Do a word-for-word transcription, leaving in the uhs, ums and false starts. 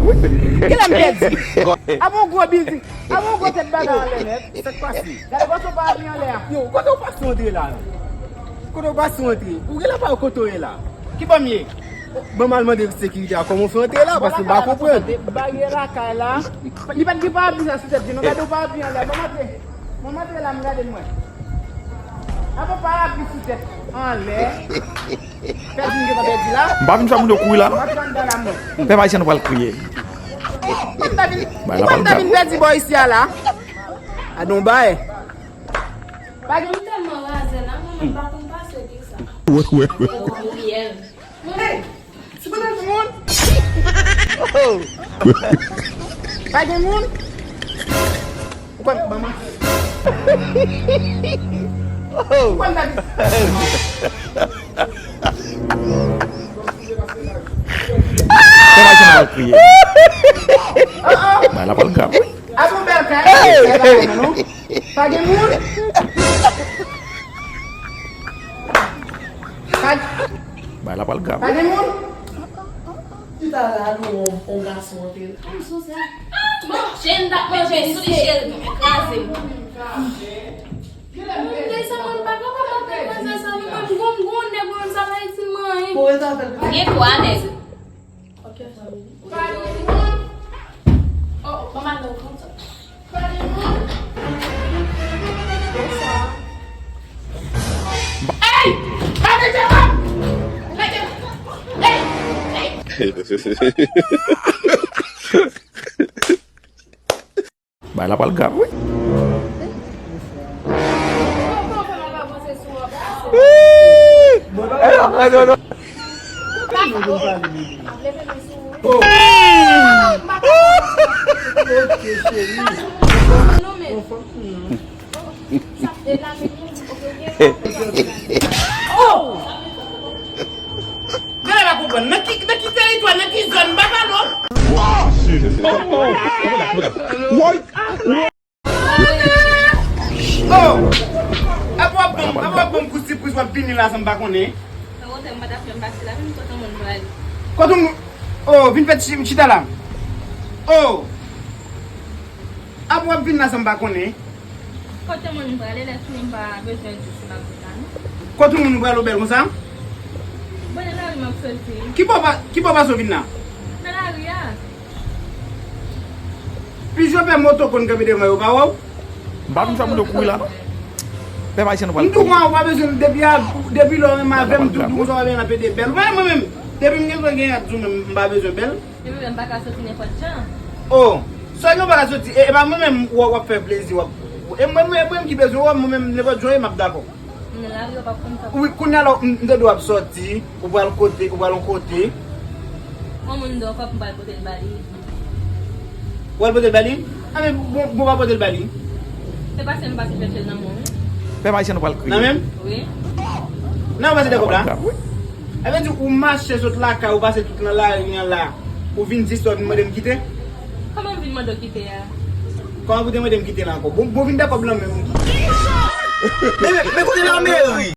Kilè m pèdi? Apa yon gwo bizi, apa yon gwo tèt bagay anlè nèt. Sa k pase? Gade kòman w pa apiye anlè a. Yo, kote w pase w antre la menm? Kote w pase w antre? Ou genlè pa wè kote w ye la. Ki bò m ye? Ban m al mande sekirite a kòman w fè antre la, paske m pa konprann. Baryè lakay la. Li pa t gen parapli sa sou tèt li, non, gade yon parapli anlè. Ban m antre. Ban m antre la, m gade m wè. Apa parapli sou tèt anlè. Pèdi m gentan pèdi la. M pa vin fè moun yo kouri la, non. M antre anndan la, mwen. Pèp ayisyen nou pral kriye. Ou pa m ta vin, ou pa m ta vin pèdi bò isi a la. Adon bay. Pa gen. M tèlman razè la, mwen menm pa konn pase ki sa. Wè, wè, wè. Ou konn pyèj. Mwen menm. Se pa nan moun. Pa gen moun. Ou konn manman. Ou konn David. Fè machin nan pral kriye. Bay la pral grav, wi. Ap yon bèl kay. Pa gen moun. Pa, bay la pral grav, pa gen moun. Chita la, nou on, on gason antre la. Bon, chen t ap manje sou li, cheri, kraze m. Mwen sa mwen pa kapab ap fè sa, nou menm gon, gon nèg, mwen sa pa itil mwen anyen. Gen twa nèg. Ok, fanmi. Oh, manman nou kontan. Hey! Hey! Bay la pral grav, wi. Gade la konprann. Nan ki, nan ki teritwa, nan ki zòn, m pa pale w. Woy! Oh! Apa w ap ban m, apa w ap ban m kou sipriz w ap vini la san m pa konnen? Nan wotè m pa t ap fè m pase la, vin kote moun prale. Kote moun? Oh, vin fè ti, chita la. Oh! Apa w ap vin la san m pa konnen? Kote moun m prale, lè fini m pa bezwen di si m ap vin la, non. Kote moun ou prale w bèl konsa? Bon, nan lari m ap soti. Ki bò pa, ki bò pase w vin la? Nan lari a. Pizye pè moto konn kanpe devan yo, pa wè w? M pa vin fè moun yo kouri la, non. Pèp ayisyen nou pral kouri. M tou kwè w pa bezwen m depi a, depi lè w renmen avè m, tou, tou konsa w pa bezwen ap ede bèl. Mwen, mwen menm, depi m gen zòrèy gen yad sou mwen, m pa bezwen bèl. Depi lè m pa ka soti nenpòt jan. Oh, sa gen w pa ka soti, e, e pa mwen menm w ap fè plezi, w ap, e mwen, mwen, mwen ki bezwen w, mwen menm nenpòt jan w ye, m ap dakò. M nan lari, yo p ap konn sa. Wi, kounye a la, m, m tande w ap soti, ou pral kote, ou pral yon kote. Yon moun m dwe kòb, m pral pote l ba li. Ou pral pote l ba li? A men, bon, bon, pa pote l ba li. Se pase m pase chèche l nan men w, wi. Pèp ayisyen nou pral kriye. Nan men m? Wi. Nan ou pase de kòb la? Wi. Sa vle di ou mache sot lakay, ou pase tout nan lari an la, ou vin jis la, ou vin mande m kite? Kòman m vin mande w kite a? Kòman pou te mande m kite la ankò? Bon, bon, vin de kòb lan men m. Men, men, men kote lameri?